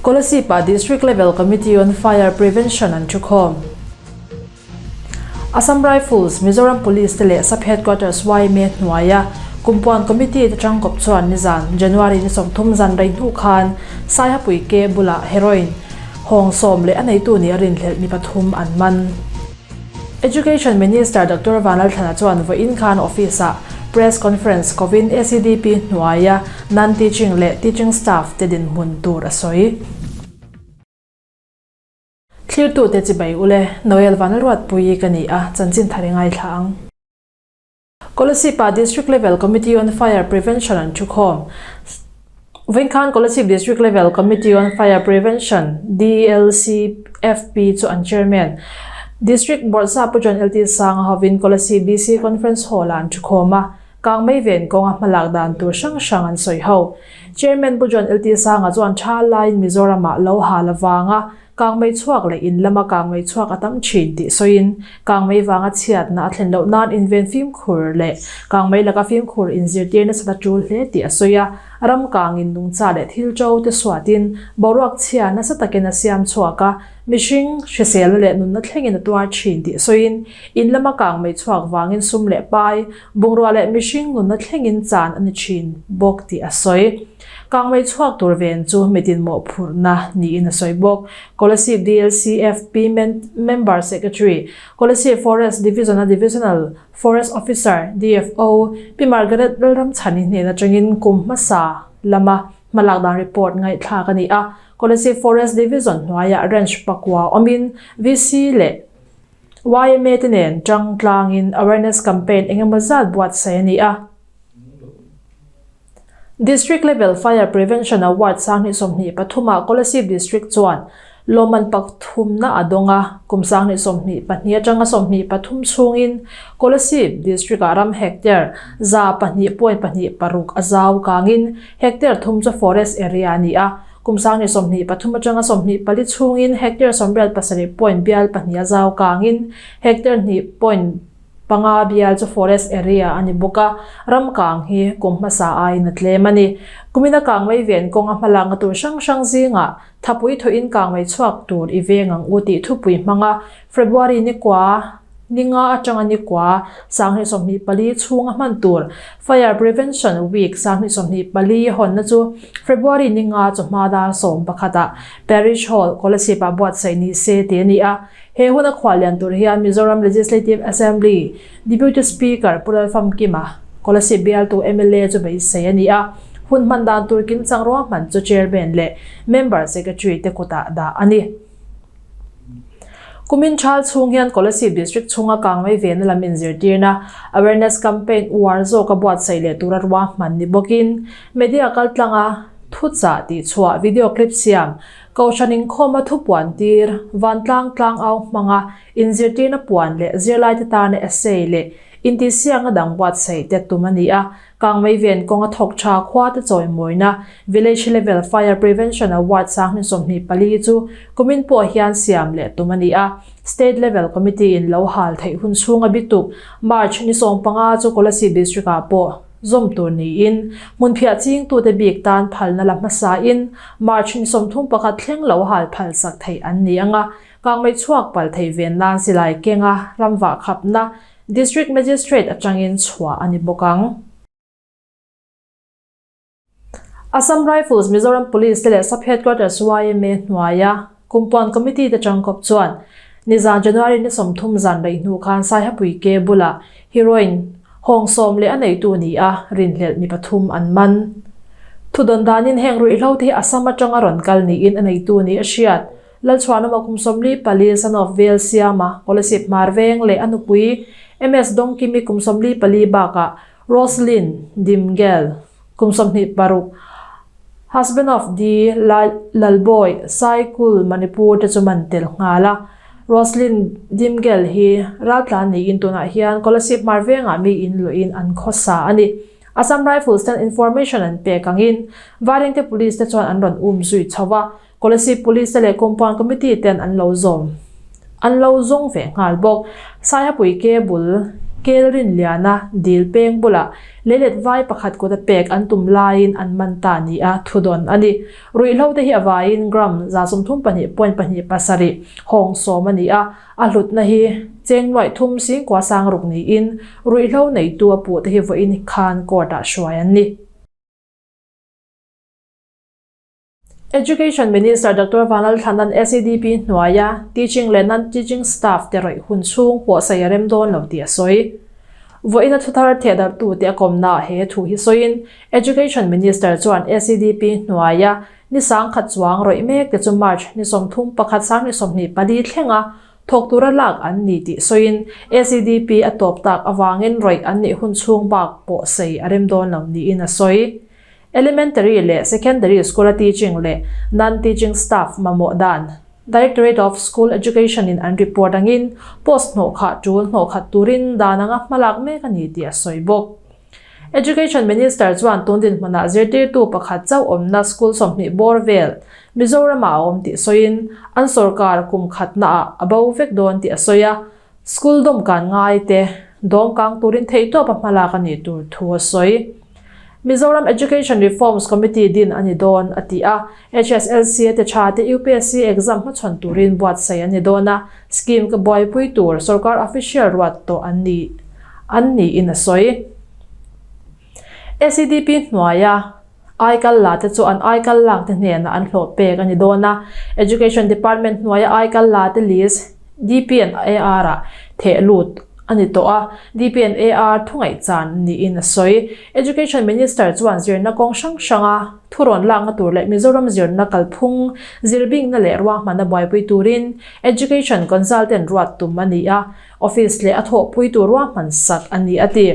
Kolasib-ah District Level Committee on Fire Prevention an thukhawm. Assam Rifles, Mizoram Police te leh Sub Headquarters yma hnuaia Kumpuan Committee te tangkawp chuan nizan January ni 30 zan rei hnu khan Saihapui ke bulah heroin hawng sawm leh a neitu nih a rinhlelh mi pathum an man. Education Minister Doctor Vanlalthlana chuan vawiin khan office-ah Press Conference kovin ACDP hnuaia non-teaching leh teaching staff te dinhmun tur a sawi. Thlirtute chibai ule, Noel Vanlalruatpuii ka ni a, chanchin thar i ngaithla ang. Kolasib-ah District Level Committee on Fire Prevention an thukhawm. Vawinkhan Kolasib District Level Committee on Fire Prevention, DLCFP, chu an Chairman, District Bawrhsap Pu John LT Sanga hovin Kolasib DC Conference Hall-ah an thukhawm a, kangmei ven kawnga hmalak dan tur hrang hrang an sawi ho. Chairman Pu John LT Sanga chuan tha laiin Mizoramah lo hal avanga Kangmei chhuak leh in lama kangmei chhuak a tam thin tih sawiin, kangmei vanga chhiatna a thlen loh nan inven fimkhur leh kangmei laka fimkhur inzirtir nasat a tul hle tih a sawi a. Ram kangin nungcha leh thil to te suatin boruak chhia nasa takin a siam chhuak a, mihring hriselna leh nunna thlengin a tuar thin tih sawiin, in lama kangmei chhuak vangin sum leh pai, bungrua leh mihring nunna thlengin chan a ni thin bawk tih a sawi. Kangmei chhuak tur ven chu mitin mawhphurhna niin a sawi bawk. Kolasib DLCFP Member Secretary, Kolasib Forest Division-a Divisional Forest Officer, DFO, Pi Margaret Lalramchhani hnen atangin kum hmasa lama hmalak dan report ngaihthlak a ni a. Kolasib Forest Division hnuaiah Ranch pakua awmin VC leh yma te nen tang tlangin awareness campaign engemaw zat buatsaih a ni a. District Level Fire Prevention Award 2023 ah Kolasib District chuan lawmman pathumna a dawng a, kum 2022 atanga 23 chhungin Kolasib District ah ram hectare 2.26 a zau kangin hectare thum chu forest area a ni a, kum 2023 atanga 24 chhungin hectare 87.2 a zau kangin hectare 2. Panga bial chu forest area a ni bawk a, ram kang hi kum hmasa aiin a tlem a ni. Kumina kangmei ven kawnga hmalakna tur hrang hrang zingah thapui thawhin kangmei chhuak tur i veng ang u tih thupui hmanga February ni kua ni nga atanga ni kua 2024 chhunga hman tur Fire Prevention Week 2024 hawnna chu February ni nga chawhma dar 11 ah Parish Hall, Kolasib ah buatsaih ni se tih a ni a. He huna khuallian tur hian Mizoram Legislative Assembly Deputy Speaker Pu Lalfamkima, Kolasib bialtu mla chu beisei a ni a, hun hman dan tur kimchang ruahman chu Chairman leh Member Secretary te kutah dah a ni. Kumin thal chhung hian Kolasib District chhunga kangmei vena lam inzirtirna, Awareness Campaign, uar zawka buatsaih leh tura ruahman ni bawkin media kaltlanga thuchah tihchhuah video clip siam Kohhran inkhawma thupuan tir, vantlang tlangau hmanga inzirtirna puan leh zirlaite tana essay leh intihsiakna dang buatsaih te tum a ni a. Kangmei ven kawnga thawk tha khuate chawimawina Village Level Fire Prevention Award 2024 chu kumin pawh hian siam leh tum a ni a. State Level Committee in lo hal theih hun chhunga bituk March ni 15 chu Kolasib District-ah pawh Zawm tur niin, hmunphiah chingtute bik tan phalna la hmasain March ni 31 thleng lo hal phal sak theih an ni ang a, kangmei chhuak pal thei ven nan silai kenga ramvah khapna District Magistrate atangin chhuah a ni bawk ang. Assam Rifles, Mizoram Police te leh Sub Headquarters yma hnuaia Kumpuan Committee te tangkawp chuan nizan January ni 30 zan rei hnu khan Saihapui ke bulah heroin hawng sawm leh a neitu ni a rinhlelh mi pathum an man. Thudawn danin heng ruihhlo te hi Assam atanga rawn kal niin a neitu ni a hriat. Lalchhuanawma kum 44 son of Vel Siama, Kolasib Hmar Veng leh a nupui MS Dawngkimi kum 44 bakah Roslyn Dimgel kum 26, Husband of D Lalbawi, Saikul, Manipur te chu man tel nghal a. Roslyn Dimgel hi raltlan niin tunah hian Kolasib hmar vengah mi in luhin an khawsa a ni. Assam Rifles ten information an pek angin Vairengte Police te chuan an rawn um zui chho a, Kolasib Police te leh Compound Committee ten an lo zawm an lo zawng ve nghal bawk. Saihapui ke bul. Kelrinliana dil peng bulah leilet vai pakhat kuta pek an tum laiin an man ta nia thudawn a ni. Ruihhlo te hi a vaiin gram 32.27 hawng sawm a ni a, a hlutna hi cheng nuaih thum singkua sang ruk niin ruihhlo neitu a puh te hi vawiin khan court ah hruai an ni. Education Minister Doctor Vanlalthlana'n SEDP hnuaia teaching leh non-teaching staff te rawih hun chhung pawhsaih a rem dawn lo tih a sawi. Vawiin a thuthar thehdarhtute a kawmnaah he thu hi sawiin Education Minister chuan SEDP hnuaia ni sangkhat chuang rawih mek te chu March ni 31 2024 thlenga thawk tura lak an ni tih sawiin SEDP a tawp tak avangin rawih an nih hun chhung bak pawhsaih a rem dawn lo niin a sawi. Elementary leh Secondary School-a teaching leh non-teaching staff mamawh dan Directorate of School Education-in an report angin post hnawhkhah tul hnawhkhat turin dan anga hmalak mek a ni tih a sawi bawk. Education Minister chuan tun dinhmunah zirtirtu pakhat chauh awmna school 20 bawr vel Mizoramah a awm tih sawiin an sorkar kum khatnaah a bo vek dawn tih a sawi a, School dawmkan ngai te dawmkang turin theihtawp a hmalak a nih tur thu a sawi. Mizoram Education Reforms Committee din a ni dawn, a ti a. HSLC a ti tha te UPSC exam hmachhawn turin buatsaih a ni dawn a, scheme ka buaipui tur sorkar official ruat tawh an ni an niin a sawi. SEDP hnuaia aikal la te chu an aikal lak te hnenah an hlawh pek a ni dawn a, Education Department hnuaia aikal la te list DPNAR ah theh lut a ni tawh a, DPNAR thungaihchan niin a sawi. Education Minister chuan zirna kawng hrang hranga thurawn lakna tur leh Mizoram zirna kalphung zirbingna leh ruahmanna buaipui turin Education Consultant ruat tum a ni a, Office leh a thawhpui tur ruahman sak a ni a ti.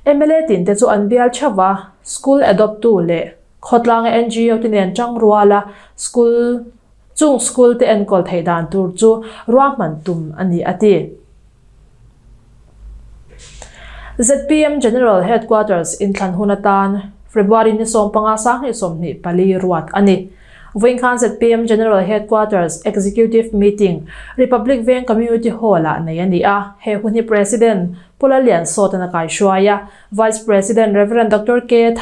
Mla tin te chu an bial theuh a, school adopt tu leh khawtlanga NGO te nen tang rual a school chung school te enkawl theih dan tur chu ruahman tum a ni a ti. Zpm General Headquarters inthlan hun atan February ni 15 2024 ruat a ni. Vawiin khan zpm General Headquarters Executive Meeting Republic Veng Community Hall-ah nei a ni a. He hun hi President Pu Lalliansawta'n a kaihruai a, Vice President Rev. Doctor K.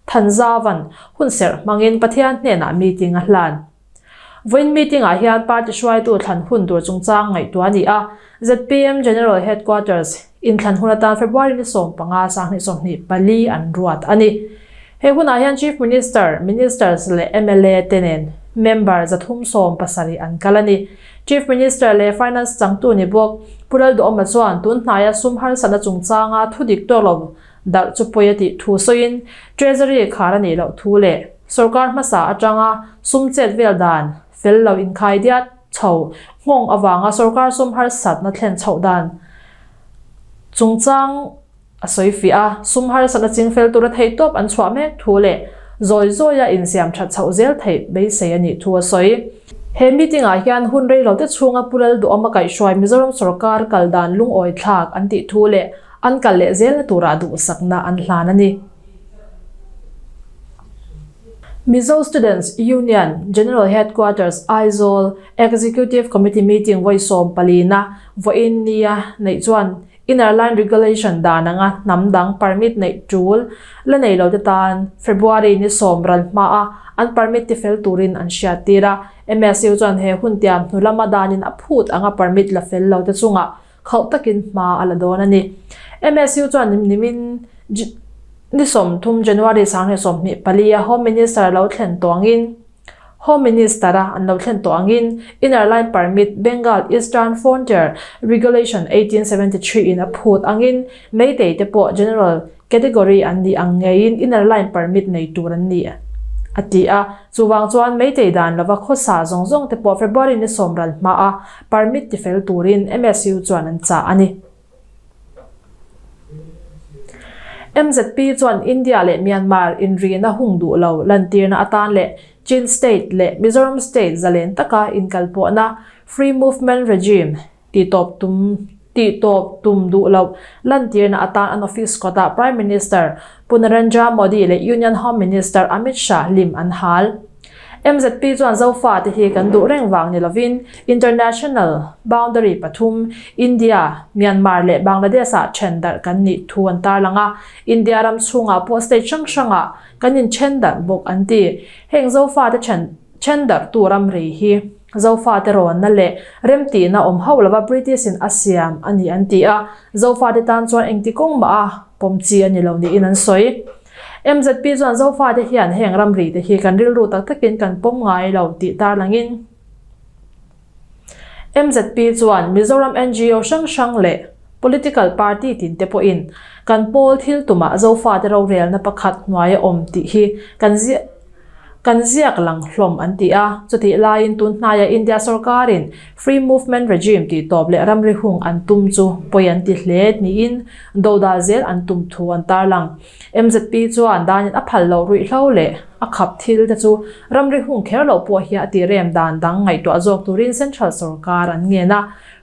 Thanzavan hunserh hmangin Pathian hnenah meeting a hlan. Vawiin meeting-ah hian party hruaitu thlan hun tur chungchang ngaihtuah a ni a, zpm General Headquarters inthlan hun atan February ni 15, 2024 an ruat a ni. He hunah hian Chief Minister, Ministers leh mla te nen member 370 an kal a ni. Chief Minister leh Finance changtu ni bawk Pu Lalduhawma chuan tun hnaia sum harsatna chungchanga thu dik tawk lo darh chu pawi a tih thu sawiin Treasury khar a nih loh thu leh sorkar hmasa atanga sum chet vel dan fel lo inkhai diat chho nghawng avanga sorkar sum harsatna thlen chhoh dan chungchang a sawi fiah a, sum harsatna ching fel tura theihtawp an chhuah mek thu leh zawi zawia insiam that chhoh zel theih beisei a nih thu a sawi. He meeting ah hian hun rei lo te chhunga Pu Lalduhawma kaihhruai Mizoram sorkar kal dan lungawi thlak an tih thu leh an kal leh zelna turah duhsakna an hlan a ni. Mizo Students Union General Headquarters Aizawl Executive Committee meeting vawi sawm palina vawiin nia neih chuan Inner Line Regulation dan anga hnam dang permit neih tul la nei lo te tan February ni sawm ral hmaa an permit tifel turin an hriattir a. MSU chuan he hun tiam hnu lama danin a phut anga permit la fel lo te chungah Khauh takin hma a la dawn a ni. MSU chuan nimin ni 30 January 2024 a Home Minister lo thlen tawh angin Home Minister a an lo thlen tawh angin Inner Line Permit Bengal Eastern Frontier Regulation 1873 in a phut angin Meitei te pawh General Category an nih ang ngeiin Inner Line Permit nei tur an ni a ti a. Chuvang chuan Meitei dan lova khawsa zawng zawng te pawh February ni sawm ral hma a permit tifel turin MSU chuan an chah a ni. MZP chuan India leh Myanmar inrina hung duh lo lantirna atan leh Chin State leh Mizoram State zalen taka inkalpawhna Free Movement Regime Tihtawp tum Tihtawp tum duh loh lantirna atan an office kawtah Prime Minister Pu Narendra Modi leh Union Home Minister Amit Shah lim an hal. MZP chuan Zofa te hi kan duh reng vang ni lovin International boundary pathum, India, Myanmar leh Bangladesh-ah then darh kan nih thu an tarlang a, India ram chhungah pawh state hrang hrangah kan inthen darh bawk an ti. Heng Zofa te then then darhtu ramri hi Zofa te rawnna leh remtihna awm hauh lova British-in a siam a ni an ti a, Zofa te tan chuan engti kawng mah a pawm chi a ni lo niin an sawi. MZP chuan Zofate hian heng ramri te hi kan rilru tak takin kan pawm ngai lo tih tarlangin MZP chuan Mizoram ngo hrang hrang leh political party tin te pawhin kan pawl thil tumah Zofate rorelna pakhat hnuaia awm tih hi kan Kan ziak lang hlawm an ti a, chutih laiin tun hnaia India sorkarin Free Movement Regime tih tawp leh ramri hung an tum chu pawi an ti hle niin dodal zel an tum thu an tarlang. MZP chuan danin a phal loh ruihhlo leh a khap thil te chu ramri hung kher loh pawh hi a ti rem dan dang ngaihtuah zawk turin Central sorkar an ngen a.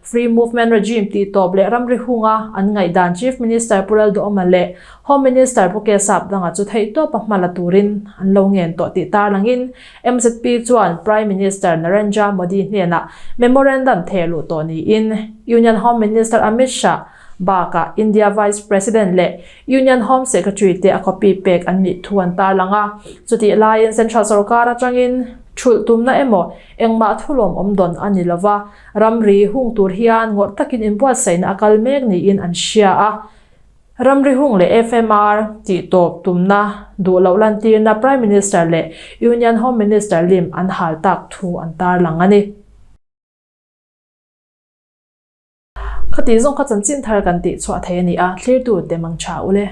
Free Movement Regime tih tawp leh ramri hunga an ngaihdan Chief Minister Pu Lalduhawma leh Home Minister Pu Kesap danga chu theihtawpa hma la turin an lo ngen tawh tih tarlangin MZP chuan Prime Minister Narendra Modi hnenah memorandum theh luh tawh niin Union Home Minister Amit Shah bakah India Vice President leh Union Home Secretary te a copy pek an nih thu an tarlang a. Chutih laiin Central sorkar atangin thulh tumna emaw engmah thulawm awm dawn a ni lova, ramri hung tur hian ngawrh takin inbuatsaihna a kal mek niin an hria a. Ramri hung leh FMR tih tawp tumna duh loh lantirna Prime Minister leh Union Home Minister lim an hal tak thu an tarlang a ni. Khati zawng kha chanchin thar kan tih chhuah thei a ni a, thlirtu te mang tha ule.